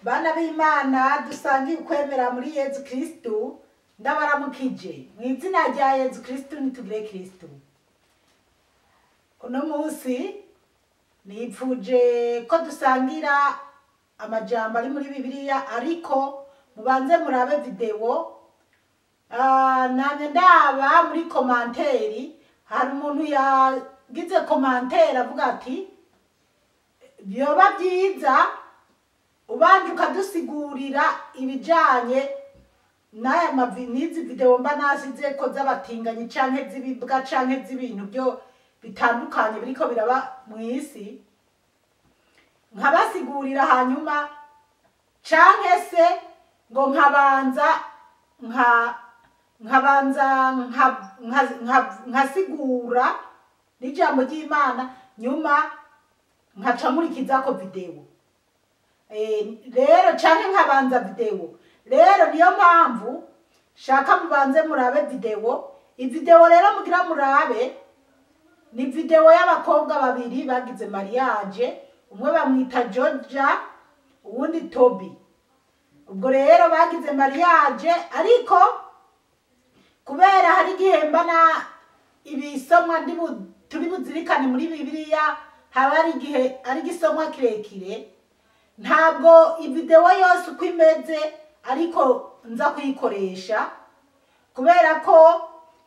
Bana b'Imana dusangiye ukwemera muri Yezu Kristu, ndabaramukije mu izina rya Yezu Kristu, nitugire Kristu. Uno munsi nipfuje ko dusangira amajambo ari muri Bibiliya, ariko mubanze murabe video. Namye ndaba muri commentaire, hari umuntu yagize commentaire avuga ati byoba byiza ubanje ukadusigurira ibijanye n'aya n'izi video mba nasize ko z'abatinganyi canke z'ibibwa canke z'ibintu byo bitandukanye biriko biraba mw'isi, nkabasigurira hanyuma canke se ngo nkabanza nkasigura n'ijambo ry'Imana, nyuma nkaca nkurikizako video. Rero canke nkabanza video. Rero niyo mpamvu shaka mubanze murabe video. Ivideo rero mugira murabe ni video y'abakobwa babiri bagize mariage, umwe bamwita Georgia uwundi Toby. Ubwo rero bagize mariage, ariko kubera hari igihemba na ibisomwa turi buzirikane muri Bibiliya, haba hari igihe ari igisomwa kirekire, ntabwo ivideo yose uko imeze ariko nza kuyikoresha, kubera ko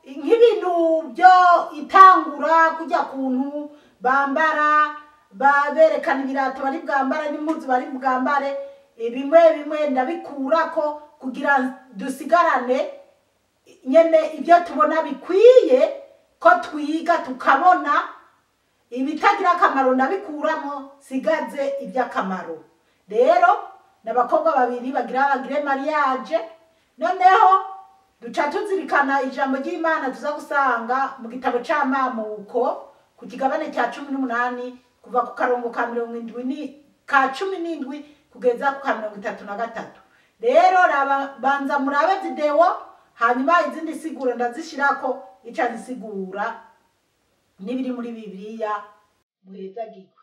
nk'ibintu byo itangura kujya kuntu bambara baberekana ibirato bari bwambare n'impuzu bari bwambare, bimwe bimwe ndabikurako kugira dusigarane nyene ibyo tubona bikwiye ko twiga tukabona. Ibitagira akamaro ndabikuramo, sigaze iby'akamaro. Rero n'abakobwa babiri bagira bagire mariage, noneho duca tuzirikana ijambo ry'Imana tuza gusanga mu gitabo c'Amamuko ku kigabane cya 18 kuva ku karongo ka 77 kugeza ku ka 33. Rero banza murabe video, hanyuma izindi siguro ndazishirako ica zisigura n'ibiri muri Bibiliya. Muhezagirwe.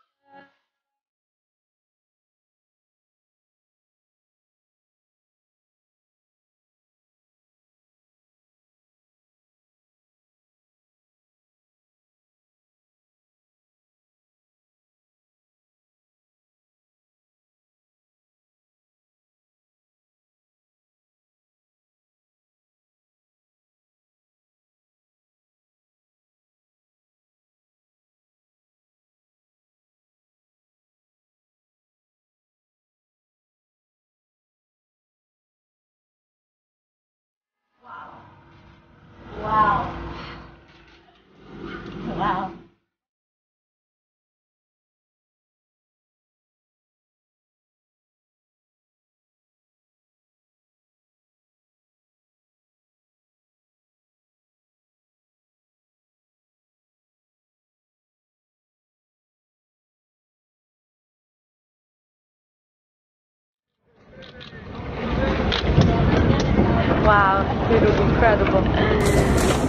Wow. Wow. Wow, it was incredible.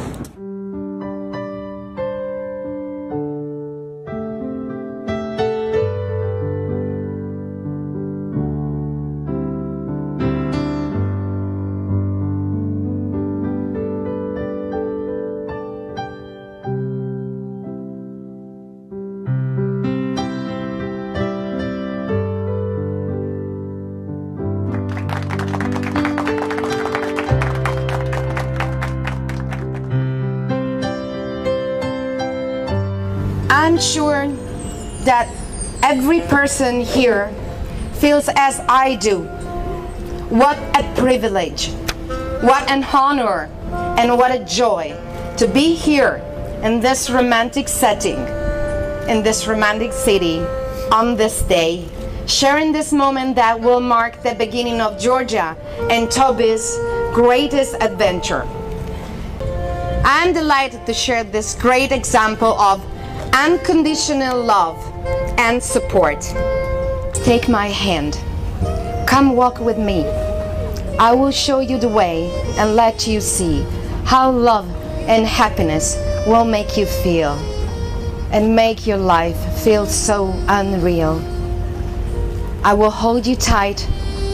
I'm sure that every person here feels as I do. What a privilege, what an honor, and what a joy to be here in this romantic setting, in this romantic city, on this day, sharing this moment that will mark the beginning of Georgia and Toby's greatest adventure. I'm delighted to share this great example of unconditional love and support. Take my hand. Come walk with me. I will show you the way and let you see how love and happiness will make you feel and make your life feel so unreal. I will hold you tight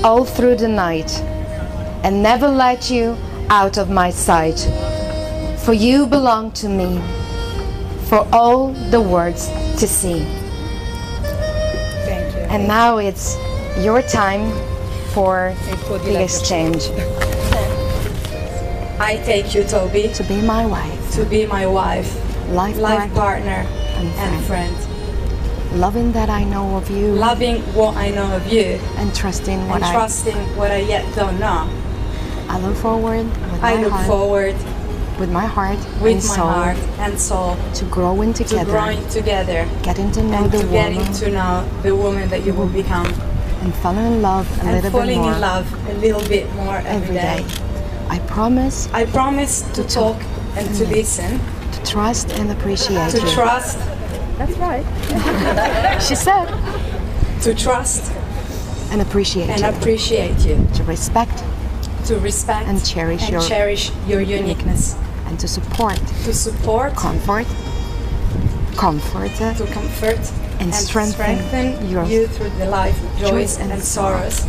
all through the night and never let you out of my sight. For you belong to me, for all the words to see. Thank you. And now it's your time for the exchange. I take you, Toby, to be my wife. To be my wife, life partner and friend. Loving that I know of you. Loving what I know of you. And trusting what I yet don't know. I look forward with my heart and soul to growing together, getting to know the woman that you will become, and falling in love a little bit more every day. I promise to talk and to listen, to trust and appreciate you. To trust. That's right. She said. To trust and appreciate you. To respect. To respect and cherish your uniqueness. And to support. To support. Comfort. To comfort and strengthen you through the life joys and sorrows.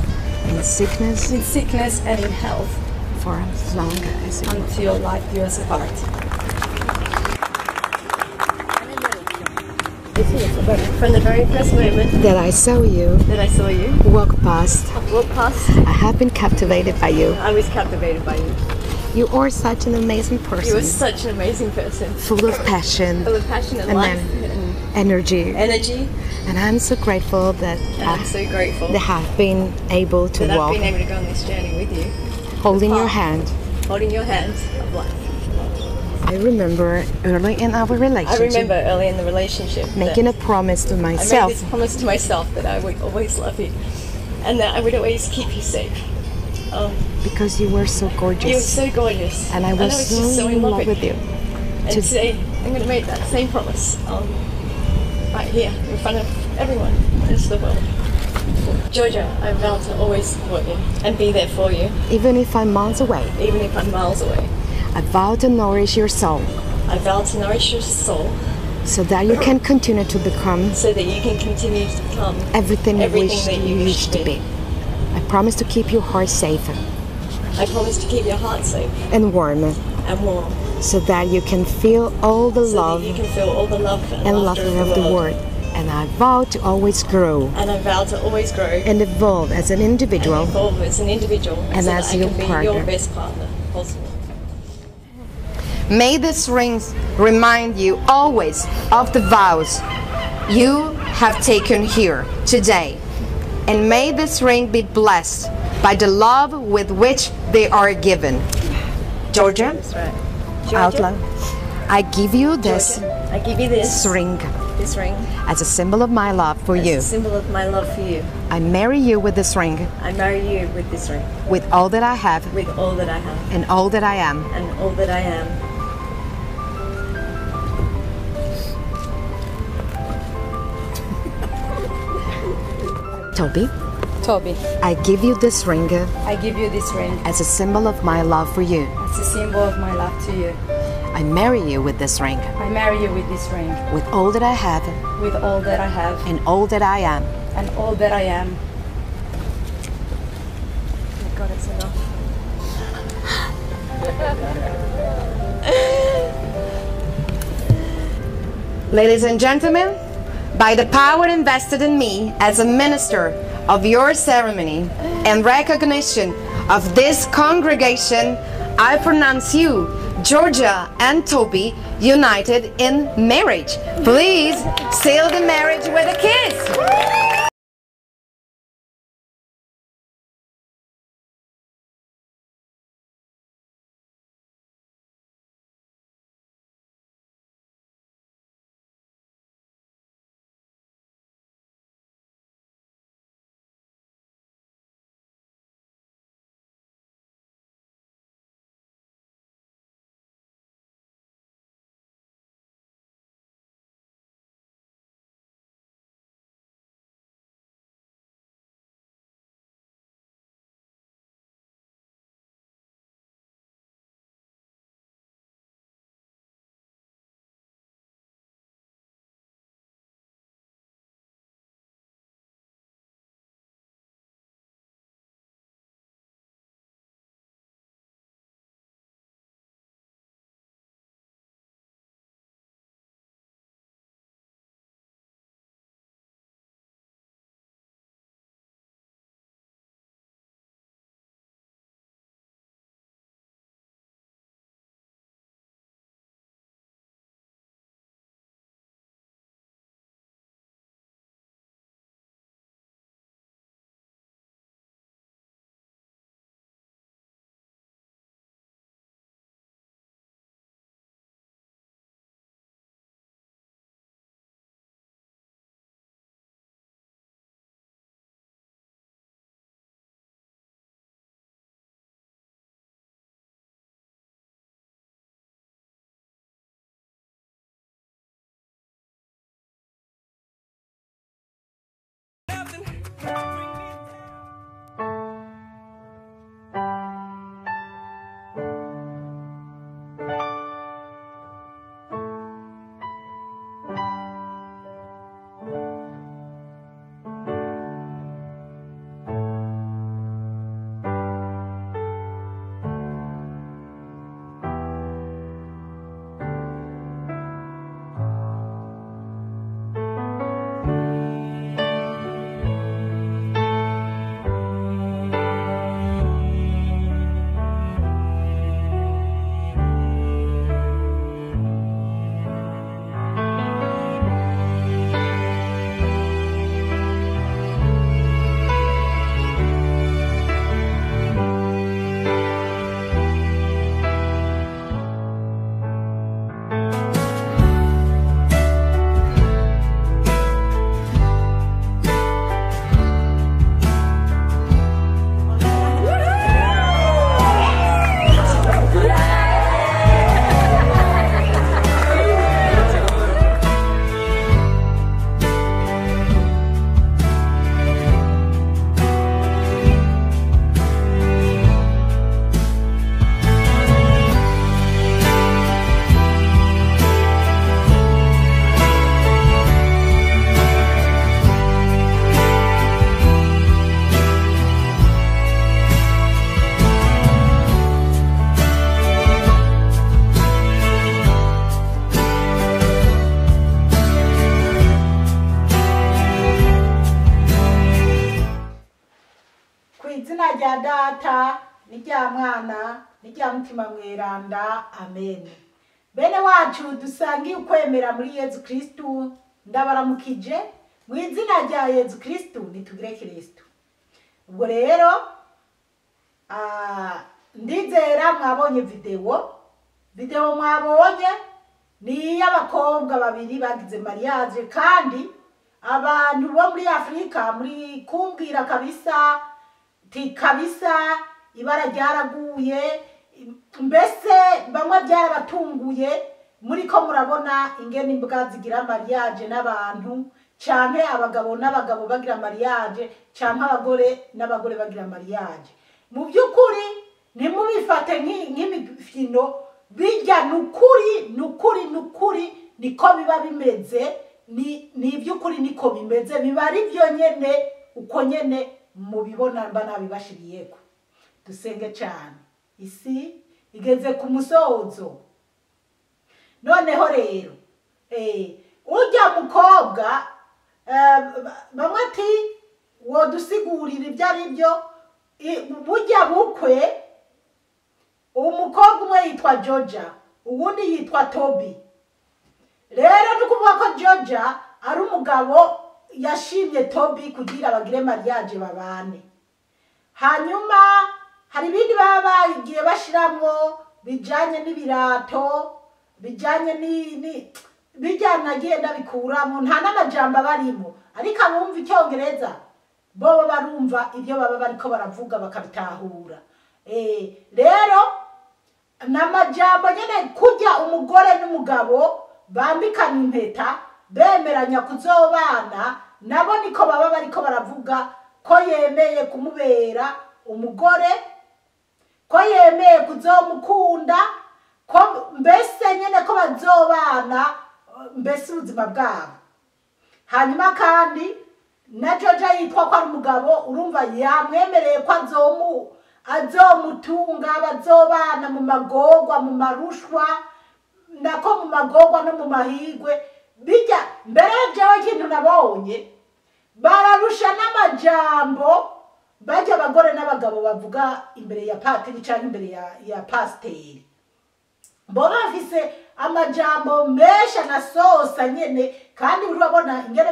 In sickness. In sickness and in health. For as long as you until life do us apart. From the very first moment that I saw you, walk past, I have been captivated by you. I was captivated by you. You are such an amazing person. You are such an amazing person. Full of passion. Full of passion and life. And energy. Energy. And I'm so grateful that I have been able to walk. I've been able to go on this journey with you. Holding your hand. Holding your hand of life. I remember early in our relationship. Making a promise to myself. I made this promise to myself that I would always love you and that I would always keep you safe. Because you were so gorgeous. You were so gorgeous. And I was, just so in love with you. And today I'm going to make that same promise right here in front of everyone in the world. Georgia, I vow to always support you and be there for you. Even if I'm miles away. Even if I'm miles away. I vow to nourish your soul. I vow to nourish your soul. So that you can continue to become. So that you can continue to become everything you wish to be. I promise to keep your heart safe. I promise to keep your heart safe. And warm. And warm. So that you can feel all the love. So that you can feel all the love and laughter of the world. And I vow to always grow. And I vow to always grow. And evolve as an individual. And evolve as an individual. And so as that your I can partner. Be your best partner possible. May this ring remind you always of the vows you have taken here today. And may this ring be blessed by the love with which they are given. Georgia, that's right. Georgia, out loud. I give you this. Georgia, I give you this ring. This ring. As a symbol of my love for you. As a symbol of my love for you. I marry you with this ring. I marry you with this ring. With all that I have. With all that I have. And all that I am. And all that I am. Toby. Toby. I give you this ring. I give you this ring. As a symbol of my love for you. As a symbol of my love to you. I marry you with this ring. I marry you with this ring. With all that I have. With all that I have. And all that I am. And all that I am. Oh God, it's enough. Ladies and gentlemen, by the power invested in me as a minister of your ceremony and recognition of this congregation, I pronounce you, Georgia and Toby, united in marriage. Please seal the marriage with a kiss. Rya Data n'irya Mwana n'irya Mutima Mweranda, amen. Bene wacu dusangiye ukwemera muri Yezu Kristu, ndabaramukije mu izina rya Yezu Kristu, nitugire Kristu. Ubwo rero ndizera mwabonye video mwabonye ni iy'abakobwa babiri bagize mariage, kandi abantu bo muri Afrika muri kumbwira kabisa ti kabisa ibara ryaraguye, mbese bamwe byarabatunguye. Muri ko murabona ingene imbwa zigira mariage n'abantu, canke abagabo n'abagabo bagira mariage, canke abagore n'abagore bagira mariage. Mu by'ukuri ntimubifate nk'imikino, bijya nukuri nukuri nukuri niko biba bimeze, ni iby'ukuri niko bimeze, biba ari byo nyene uko nyene mubibona mba nabibashiriyeko. Dusenge cyane, isi igeze ku musozo. Noneho rero ujya mukobwa bamwe ati wodusigurira ibyo ari byo bujya bukwe. Umukobwa umwe yitwa Georgia, uwundi yitwa Toby. Rero ni ukuvuga ko Georgia ari umugabo yashimye Toby kugira bagire mariage babane. Hanyuma hari ibindi baba bagiye bashiramwo bijanye n'ibirato, bijanye ni bijyana agenda bikuramo, nta n'amajambo barimo, ariko abumva icyongereza bo barumva ibyo baba bariko baravuga bakabitahura. Rero n'amajambo nyene kujya umugore n'umugabo bambikana impeta bemeranya kuzobana, nabo niko baba bariko baravuga ko yemeye kumubera umugore, ko yemeye kuzomukunda, ko mbese nyene ko bazobana mbese ubuzima bwabo. Hanyuma kandi na Georgia yitwa ko ari umugabo, urumva yamwemereye ko azomutunga, bazobana mu magorwa, mu marushwa, nako mu magorwa no mu mahigwe. Bijya mbere jewe ikintu nabonye, bararusha n'amajambo bajya abagore n'abagabo bavuga imbere ya patiri cyangwa imbere ya pasiteri. Bo bafise amajambo menshi anasosa nyene, kandi urabona ingene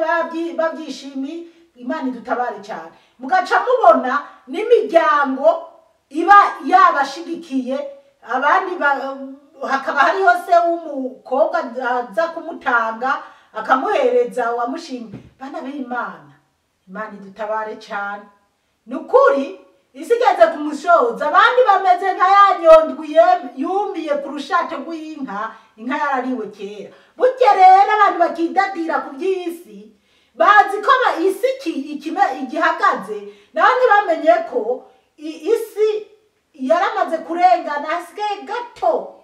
babyishimiye. Imana idutabare cyane. Mugaca mubona n'imiryango iba yabashigikiye, abandi hakaba hariho se w'umukobwa aza kumutanga akamuhereza wamushimye. Bana b'Imana, Imana idutabare cyane. Nukuri isigeze kumushoza, abandi bameze nka ya nyondwi yumiye ku rushato rw'inka, inka yarariwe kera. Burya rero abantu bakidadira ku by'isi, bazi ko isi igihagaze, nabo ntibamenye ko isi yaramaze kurengana, hasigaye gato.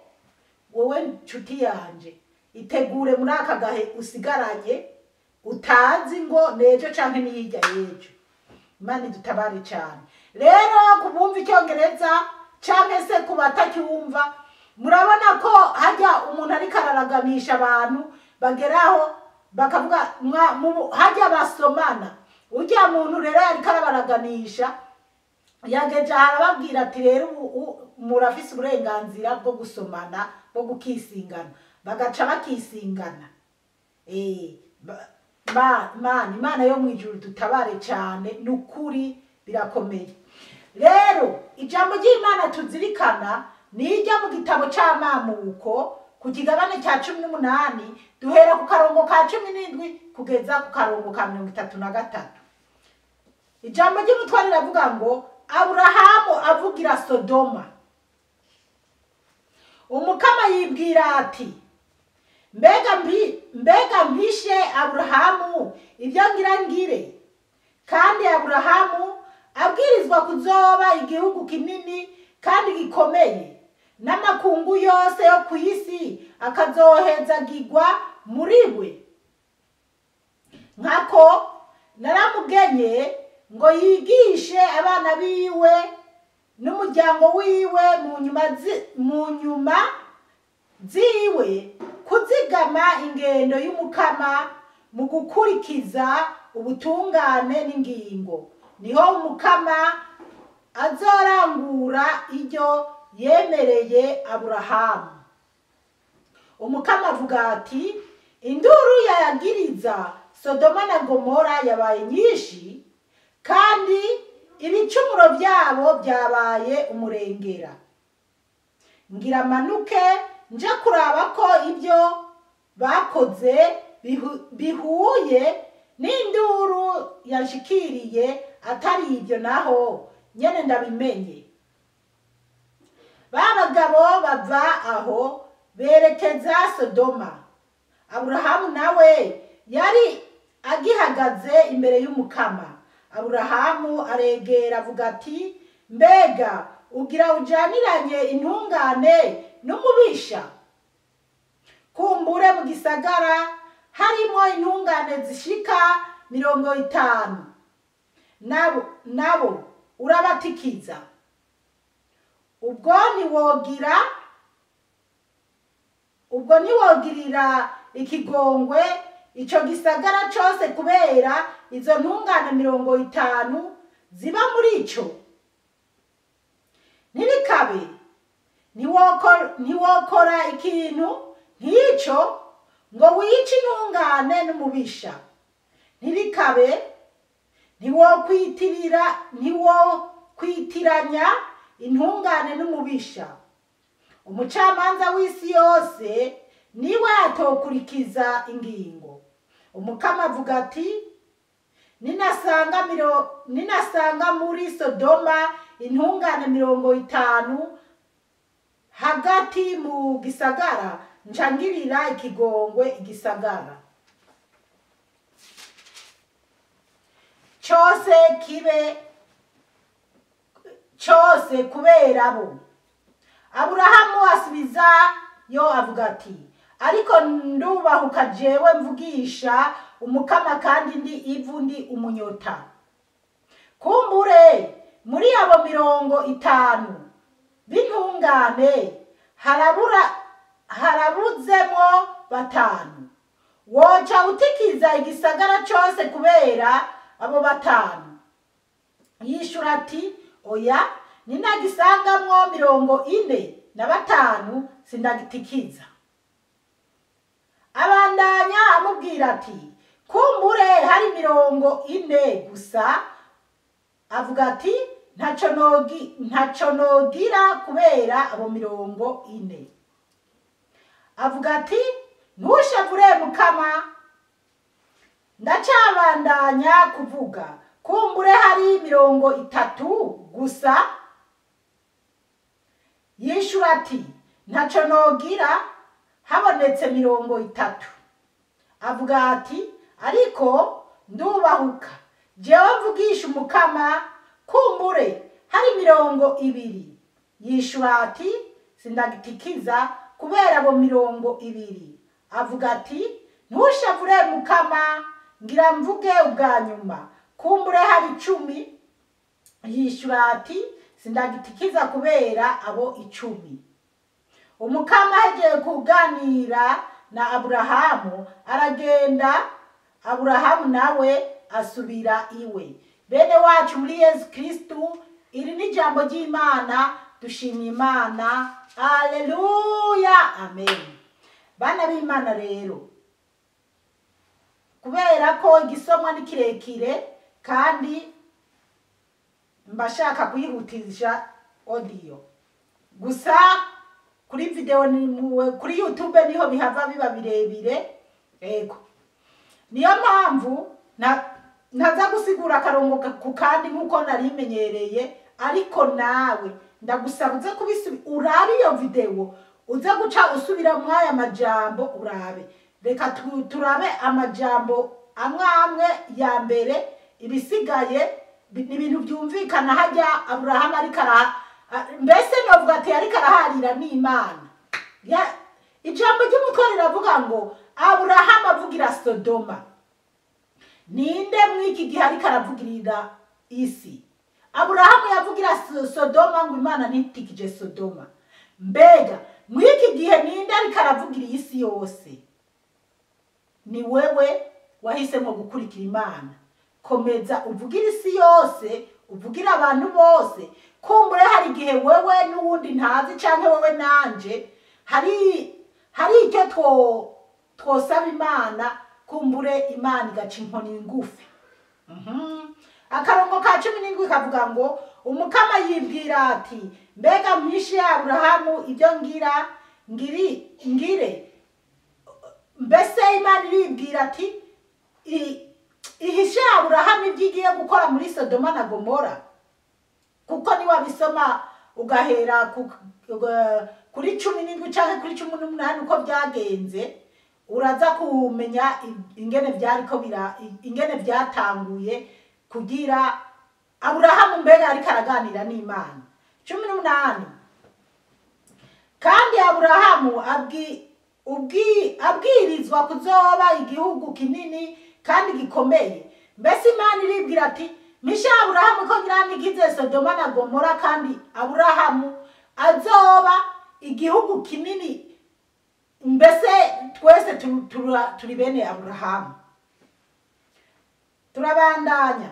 Wowe nshuti yanje, itegure muri aka gahe usigaranye, utazi ngo nejo canke ni hirya y'ejo. Imana idutabare cyane. Rero kubumva icyongereza canke se kubatacyumva, murabona ko hajya umuntu ariko araraganisha abantu bageraho bakavuga hajya basomana. Ujya muntu rero ariko arabaraganisha, yageje arababwira ati rero murafise uburenganzira bwo gusomana, bwo gukisingana, bagaca bakisingana. Imana yo mwijuru dutabare cyane, nukuri birakomeye. Rero ijambo ry'Imana tuzirikana nijya mu gitabo c'Amamuko ku kigabane cya 18, duhera ku karongo ka 17 kugeza ku karongo ka 33. Ijambo ry'umutware riravuga ngo Aburahamu avugira Sodoma. Umukama yibwira ati mbega mpishe Aburahamu ibyo ngira ngire, kandi Aburahamu abwirizwa kuzoba igihugu kinini kandi gikomeye, n'amakungu yose yo ku isi akazohezagirwa muri we. Nkako naramugenye ngo yigishe abana biwe n'umuryango wiwe mu nyuma ziwe kuzigama ingendo y'umukama mu gukurikiza ubutungane n'ingingo. Niho umukama Azorangura iryo yemereye Aburahamu. Umukama avuga ati: induru yayagiriza Sodoma na Gomora yabaye nyinshi, kandi ibicumuro byabo byabaye umurengera. Ngira manuke nje kuraba ko ibyo bakoze bihuye n'induru yanshikiriye, atari ibyo naho nyene ndabimenye. Ba bagabo bava aho berekeza Sodoma. Aburahamu nawe yari agihagaze imbere y'Umukama. Aburahamu aregera avuga ati: mbega ugira ujaniranye intungane n'umubisha? Kumbure mu gisagara harimo intungane zishika 50, nabo urabatikiza. Ubwo ntiwogirira ikigongwe ico gisagara cose kubera izo ntungane 50 ziba muri ico? Ntirikabe, ntiwokora ikintu nk'ico ngo wice intungane n'umubisha. Ntirikabe, ntiwokwitiranya intungane n'umubisha. Umucamanza w'isi yose niwe atokurikiza ingingo. Umukama avuga ati: ninasanga muri Sodoma intungane 50 hagati mu gisagara, ncangirira ikigongwe igisagara cyose kibe cyose kubera bo. Aburahamu asubiza yo avuga ati: ariko ndubahuka jewe mvugisha Umukama, kandi ndi ivu ndi umunyota. Kumbure muri abo 50 b'intungane harabuzemo 5. Woca utikiza igisagara cyose kubera abo 5? Yishura ati: oya, ninagisangamwo 45 sindagitikiza. Abandanya amubwira ati: kumbure hari 40 gusa. Avuga ati: ntaco nogira kubera abo 40. Avuga ati: ntushavure Mukama, ndacabandanya kuvuga. Kumbure hari 30 gusa. Yishura ati: ntaco nogira habonetse 30. Avuga ati: ariko ndubahuka jewe mvugisha Umukama, kumbure hari 20. Yishura ati: sindagitikiza kubera abo 20. Avuga ati: ntushavure Mukama, ngira mvuge ubwa nyuma, kumbure hari 10. Yishura ati: sindagitikiza kubera abo 10. Umukama ahejeje kuganira na Aburahamu aragenda, Aburahamu nawe asubira iwe. Bene wacu muri Yesu Kristu, iri ni jambo ry'Imana, dushimye Imana. Haleluya, amen. Bana b'Imana rero, kubera ko igisomwa ni kirekire kandi mbashaka kuyihutisha audio gusa, kuri video ni kuri YouTube niho bihava biba birebire. Ego, niyo mpamvu ntaza gusigura akarongo ku kandi nkuko narimenyereye, ariko nawe ndagusaba uze urabe iyo video, uze guca usubira mwaya majambo urabe. Reka turabe amajambo amwe amwe ya mbere, ibisigaye ni ibintu byumvikana. Hajya Aburahamu ariko mbese novuga ati ariko araharira n'Imana. Ijambo ry'umutwe riravuga ngo Aburahamu avugira Sodoma. Ninde mw'iki gihe ariko aravugirira isi? Aburahamu yavugira Sodoma ngo Imana ntitikije Sodoma. Mbega mw'iki gihe ninde ariko aravugira isi yose? Ni wewe wahisemo gukurikira Imana. Komeza uvugira isi yose Uvugira abantu bose. Kumbure hari igihe wewe n'uwundi ntazi canke wewe nanje hari icyo twosaba Imana, kumbure Imana igaca inkoni ngufi. Akarongo ka 17 kavuga ngo umukama yibwira ati mbega mpishe Aburahamu ibyo ngira ngire. Mbese Imana iribwira ati ihishe Aburahamu ibyo igiye gukora muri Sodoma na Gomora. Kuko ni wabisoma ugahera kuri 17 canke kuri 18 uko byagenze, uraza kumenya ingene byariko bira, ingene byatanguye kugira Aburahamu mbega ariko araganira n'Imana. 18 kandi Aburahamu abwirizwa kuzoba igihugu kinini kandi gikomeye. Mbese Imana iribwira ati misha Aburahamu ko ngirandikize Sodoma na Gomora, kandi Aburahamu azoba igihugu kinini. Mbese twese turi bene Aburahamu. Turabandanya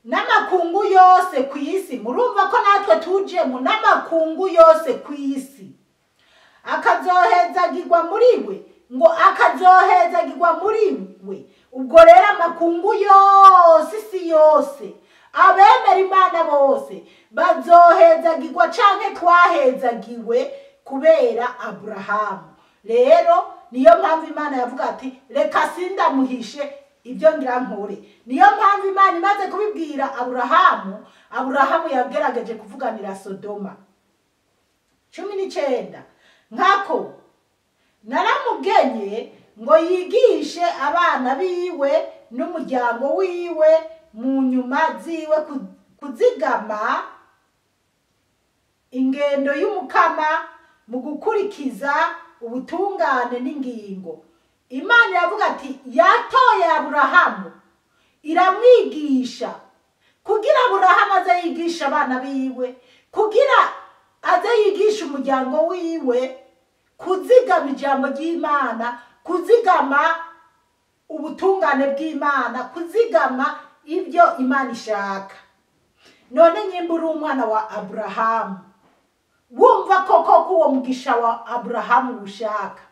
n'amakungu yose ku isi. Murumva ko natwe tuje mu n'amakungu yose ku isi. Akazohezagirwa muri we, ngo akazohezagirwa muri we. Ubwo rero amakungu yose, isi yose, abemera Imana bose bazohezagirwa canke twahezagiwe kubera Aburahamu. Rero niyo mpamvu Imana yavuga ati reka sindamuhishe ibyo ngira nkore. Niyo mpamvu Imana imaze kubibwira Aburahamu, Aburahamu yagerageje kuvuganira Sodoma. 19 nkako naramugenye ngo yigishe abana biwe n'umuryango wiwe mu nyuma ziwe kuzigama ingendo y'umukama mu gukurikiza ubutungane n'ingingo. Imana iravuga ati yatoye Aburahamu iramwigisha kugira Aburahamu aze yigisha abana biwe, kugira aze yigisha umuryango wiwe kuzigama ijambo ry'Imana, kuzigama ubutungane bw'Imana, kuzigama ibyo Imana ishaka. None nyimba uri umwana wa Aburahamu, wumva koko ko uwo mugisha wa Aburahamu ushaka,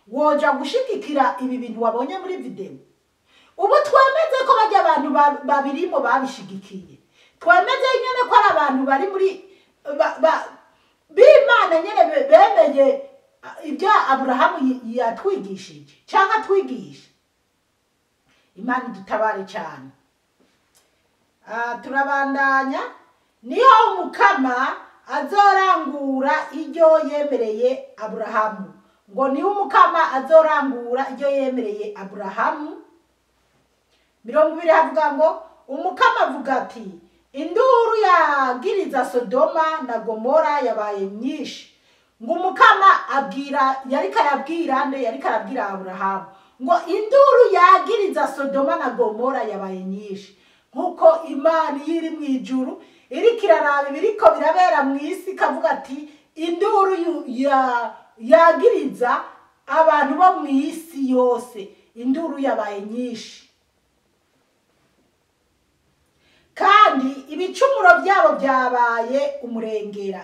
woja gushigikira ibi bintu wabonye muri video? Ubu twemeze ko bajya abantu babirimo babishigikiye. Twemeze nyene ko ari abantu bari muri b'Imana nyene bemeye ibyo Aburahamu yatwigishije cyangwa atwigisha. Imana idutabare cyane. Turabandanya. Niho umukama azorangura ibyo yemereye Aburahamu. Ngo niho umukama azorangura ibyo yemereye Aburahamu. 20 havuga ngo umukama avuga ati induru yagiriza Sodoma na Gomora yabaye nyinshi. Ngo umukama abwira, yariko arabwira nde? Yariko arabwira Aburahamu ngo induru yagiriza Sodoma na Gomora yabaye nyinshi. Nkuko Imana iri mu ijuru iriko iraraba ibiriko birabera mu isi, ikavuga ati induru yagiriza abantu bo mu isi yose, induru yabaye nyinshi. Kandi ibicumuro byabo byabaye umurengera.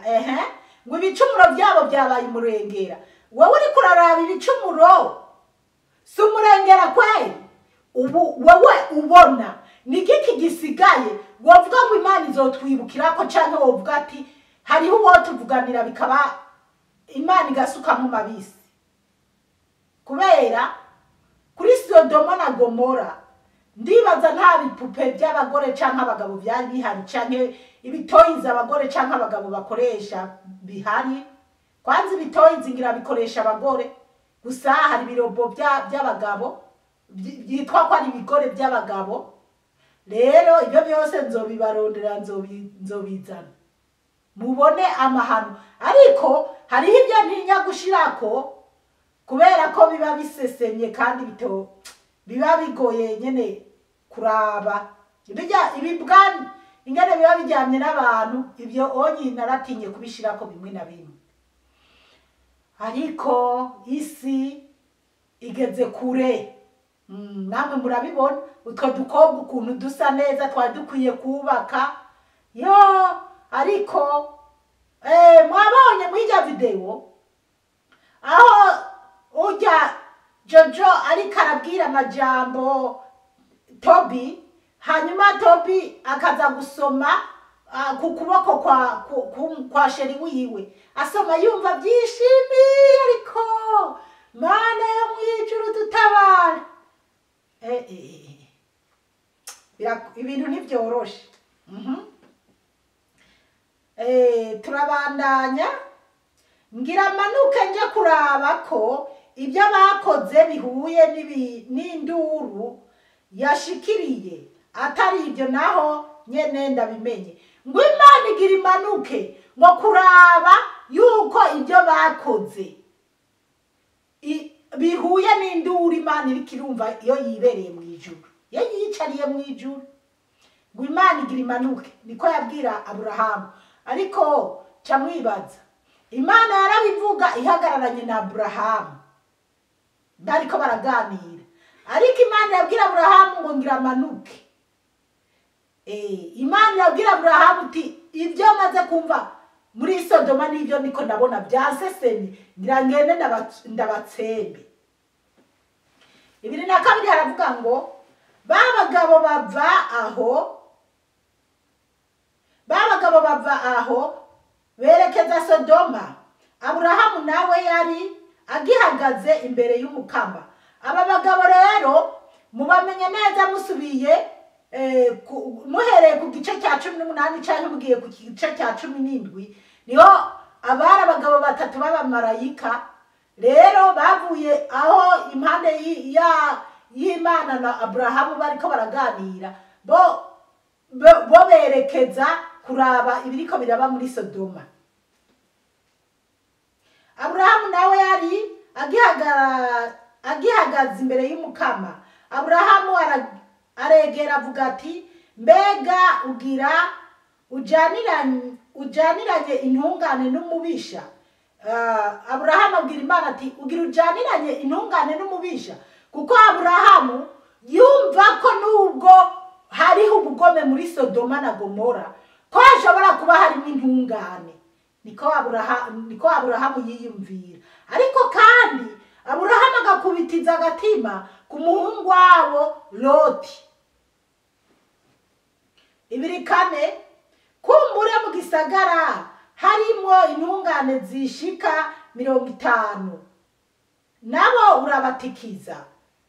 Ngo ibicumuro byabo byabaye umurengera. Wowe uri kuraraba ibicumuro si umurengera kweli? Ubu wowe ubona ni giki gisigaye wovuga ngo Imana izotwibukirako, canke wovuga ati hariho uwo tuvuganira bikaba Imana igasuka mu mabisi? Kubera kuri Sodoma na Gomora ndibaza nta bipupe by'abagore canke abagabo byari bihari, canke ibitoyiza abagore canke abagabo bakoresha bihari. Kwanza ibitoyiza ngira bikoresha abagore gusa, hari ibirobo by'abagabo byitwa ko ari ibigore by'abagabo. Rero ibyo byose nzobibarondera, nzobizana mubone amahano. Ariko hariho ibyo ntinya gushirako kubera ko biba bisesenye kandi biba bigoye nyene kuraba. Bijya ibibwa ingene biba bijyamye n'abantu, ibyo onyi naratinye kubishirako bimwe na bimwe. Ariko isi igeze kure. Namwe murabibona utwo dukobwa ukuntu dusa neza, twari dukwiye kubaka yo. Ariko mwabonye mw'irya video aho ujya Jojo ariko arabwira amajambo Tobi, hanyuma Tobi akaza gusoma ku kuboko kwa chéri wiwe, asoma yumva byishimiye, ariko Mana yo mwijuru dutabara. Ibintu ntibyoroshe. Turabandanya. Ngira manuke nje kuraba ko ibyo bakoze bihuye n'induru yashikiriye, atari ibyo naho nyene ndabimenye. Ngo Imana igira imanuke ngo kuraba yuko ibyo bakoze bihuye n'induru Imana iriko irumva iyo yibereye mu ijuru, iyo yiyicariye mu ijuru. Ngo Imana igira imanuke, niko yabwira Aburahamu. Ariko ca mwibaza, Imana yarabivuga ihagararanye na Aburahamu, bariko baraganira, ariko Imana yabwira Aburahamu ngo ngira amanuke. Imana yabwira Aburahamu uti ibyo maze kumva muri Sodoma n'ibyo niko ndabona byasesemye, ngira ngende ndabatsembe. 22 haravuga ngo ba bagabo bava aho berekeza Sodoma. Aburahamu nawe yari agihagaze imbere y'umukama. Aba bagabo rero mubamenye neza musubiye muhereye ku gice cya 18 cyangwa mugiye ku gice cya 17, niho abari abagabo batatu b'abamarayika rero bavuye aho impande y'Imana na Aburahamu bariko baraganira, bo berekeza kuraba ibiriko biraba muri Sodoma. Aburahamu nawe yari agihagaze imbere y'umukama. Aburahamu aregera avuga ati mbega ugira ujaniranye intungane n'umubisha. Aburahamu abwira Imana ati ugira ujaniranye intungane n'umubisha, kuko Aburahamu yumva ko nubwo hariho ubugome muri Sodoma na Gomora ko hashobora kuba harimo intungane. Niko Aburahamu yiyumvira. Ariko kandi Aburahamu agakubitiza agatima ku muhungu wabo Loti. 24 kumbure mu gisagara harimo intungane zishika 50, nabo urabatikiza.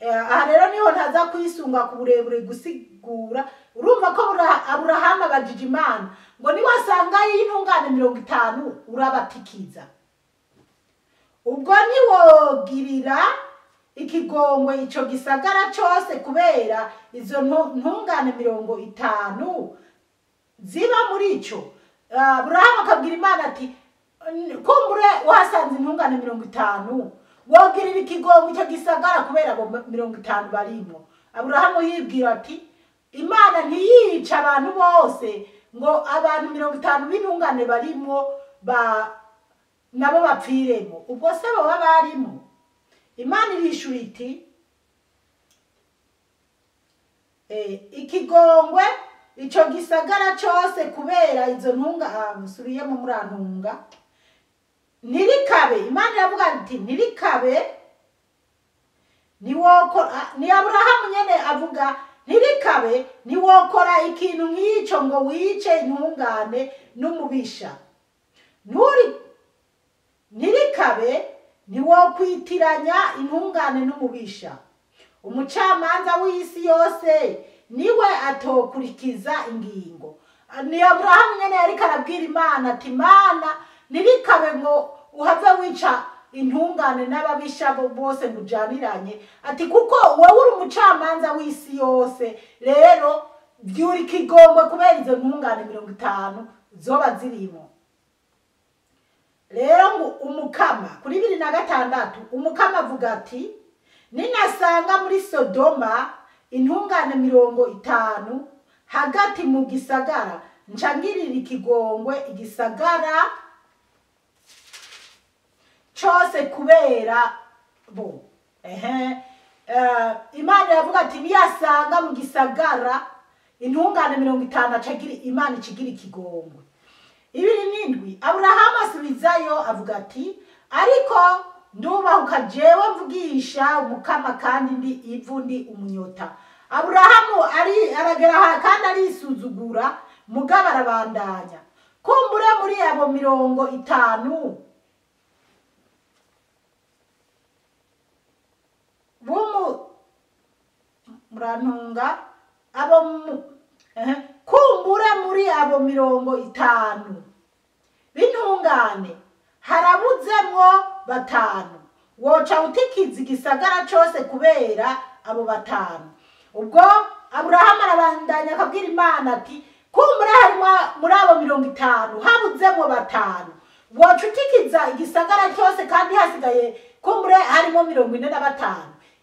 Aha rero niho ntaza kwisunga ku burebure gusigura. Urumva ko Aburahamu abajije Imana ngo niwasanga y'intungane 50 urabatikiza. Ubwo niwogirira ikigongwe ico gisagara cose kubera izo ntungane 50 ziba muri ico. Aburahamu akabwira Imana ati kumbure wasanze intungane 50 wogirira ikigongwe ico gisagara kubera abo 50 barimo. Aburahamu yibwira ati Imana ntiyica abantu bose ngo abantu 50 b'intungane barimo nabo bapfiremo. Ubwo se baba barimo? Imana irishura iti ikigongwe ico gisagara cose kubera izo ntunga. Musubiyemo murantunga. Ntirikabe. Imana iravuga ati ntirikabe. Ni Aburahamu nyene avuga ntirikabe, niwokora ikintu nk'ico ngo wice intungane n'umubisha. Ntirikabe, niwokwitiranya intungane n'umubisha. Umucamanza w'isi yose niwe atokurikiza ingingo. Ni Aburahamu nyene yariko arabwira Imana ati Mana ntirikabe ngo uhave wica intungane n'ababisha bose ngo ujaniranye, ati kuko wowe uri umucamanza w'isi yose, rero byuri ikigongwe kubera izo ntungane 50 zoba zirimo. Rero ngo umukama kuri 26 umukama avuga ati ninasanga muri Sodoma intungane 50 hagati mu gisagara, ncangirira ikigongwe igisagara cose kubera bo. Imana iravuga ati niyasanga mu gisagara intungane 50 acagira Imana ikigira ikigongwe. 27 Aburahamu asubizayo avuga ati ariko ndubahuka jewe mvugisha umukama kandi ndi ivu ndi umunyota. Aburahamu aragera kandi arisuzugura, mugabo arabandanya. Kumbure muri abo 50 murantunga abo kumbure muri abo 50 b'intungane harabuzemwo 5, woca utikiza igisagara cose kubera abo 5. Ubwo Aburahamu arabandanya akabwira Imana ati kumbure harimo muri abo 50 habuzemwo 5, woca utikiza igisagara cyose kandi hasigaye kumbure harimo 45.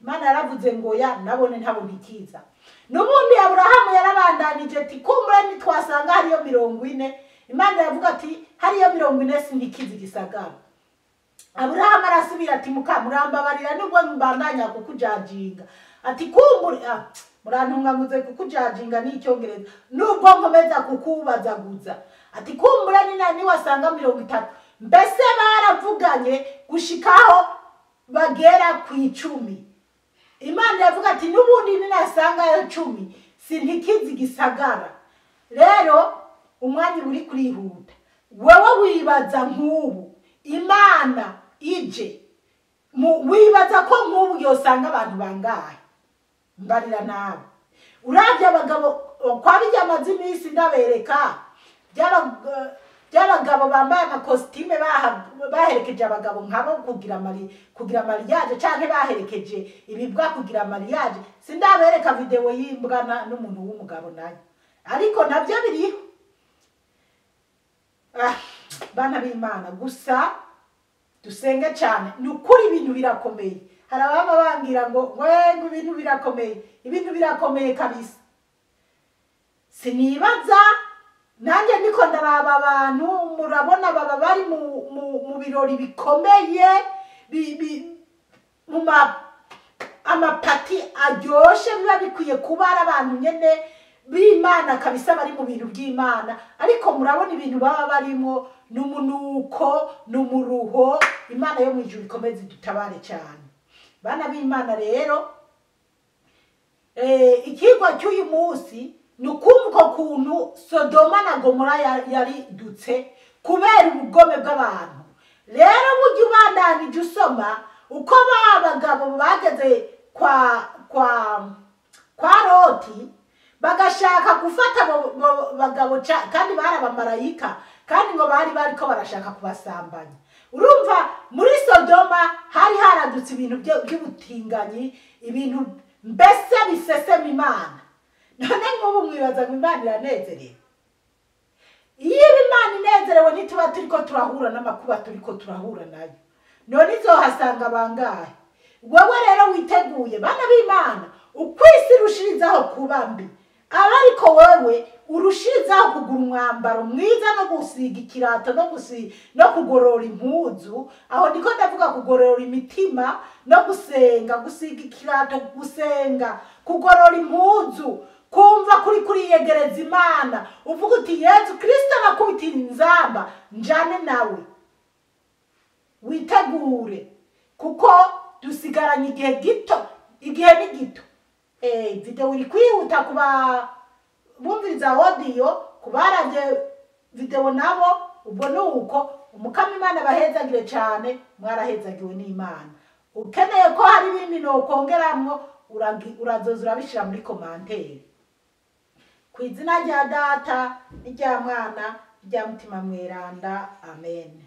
Imana yaravuze ngo ya nabone ntabo ntikiza. Nubundi Aburahamu yarabandanije ati kumbure nitwasanga hariyo 40. Imana yavuga ati hariyo 40 sindikiza igisagara. Aburahamu arasubira ati muka murambabarira nubwo mbandanya kukujajinga. Ati kumbure murantunga muze kukujajinga n'icyongereza nubwo nkomeza kukubazaguza. Ati kumbure ni nani wasanga 30. Mbese baravuganye gushikaho bagera ku 10. Imana yavuga ati nubundi ninasanga 10 sintikiza igisagara. Rero umwanya uri kurihuta, wewe wibaza nk'ubu Imana ije wibaza ko nk'ubu yosanga abantu bangahe? Mbarira nawe. Uravye abagabo kwa bijyamaze iminsi ndabereka by'abagabo bambaye amakositime baherekeje abagabo nkabo kugira mariage canke baherekeje ibibwa kugira mariage. Sindabereka video y'imbwa n'umuntu w'umugabo nayo, ariko navyo biriho. Bana b'Imana, gusa dusenge cyane. Ni ukuri ibintu birakomeye. Hari ababa bangira ngo ngo ibintu birakomeye, ibintu birakomeye kabisa. Sinibaza nanjye niko ndaraba abantu, murabona baba bari mu birori bikomeye, mu amapati aryoshe, biba bikwiye kuba ari abantu nyene b'Imana kabisa, bari mu bintu by'Imana, ariko murabona ibintu baba barimo n'umunuko n'umuruho. Imana yo mu ijuru ikomeze idutabare cyane. Bana b'Imana rero, ikigwa cy'uyu munsi ni ukumva ukuntu Sodoma na Gomora yaridutse kubera ubugome bw'abantu. Rero burya ubandanije usoma uko ba bagabo bageze kwa Loti bagashaka gufata abo bagabo, kandi bari abamarayika, kandi ngo bari bariko barashaka kubasambanya. Urumva muri Sodoma hari haradutse ibintu by'ubutinganyi, ibintu mbese bisesema Imana. None nk'ubu mwibaza ngo Imana iranezerewe? Iyo Imana inezerewe ntituba turiko turahura n'amakuba turiko turahura nayo. None izohasanga bangahe? Wewe rero witeguye, bana b'Imana, ukwisi rushirizaho kuba mbi, ariko wewe urushirizaho kugura umwambaro mwiza no gusiga ikirato no kugorora impuzu. Aho ndiko ndavuga kugorora imitima no gusenga, gusiga ikirato, gusenga, kugorora impuzu, kumva kuri kuriyegereza Imana, uvuga uti Yezu Kristo nakubita inzamba njane nawe. Witegure kuko dusigaranye igihe gito, igihe ni gito. Video iri kwihuta kuba bumviriza audio, kubaravye video nabo ubwo nuko umukama Imana bahezagire cyane, mwarahezagiwe n'Imana. Ukeneye ko hari ibindi no kongeramwo urazoza urabishira muri commentaire. Ku izina rya Data n'irya Mwana n'irya Mutima Mweranda, amen.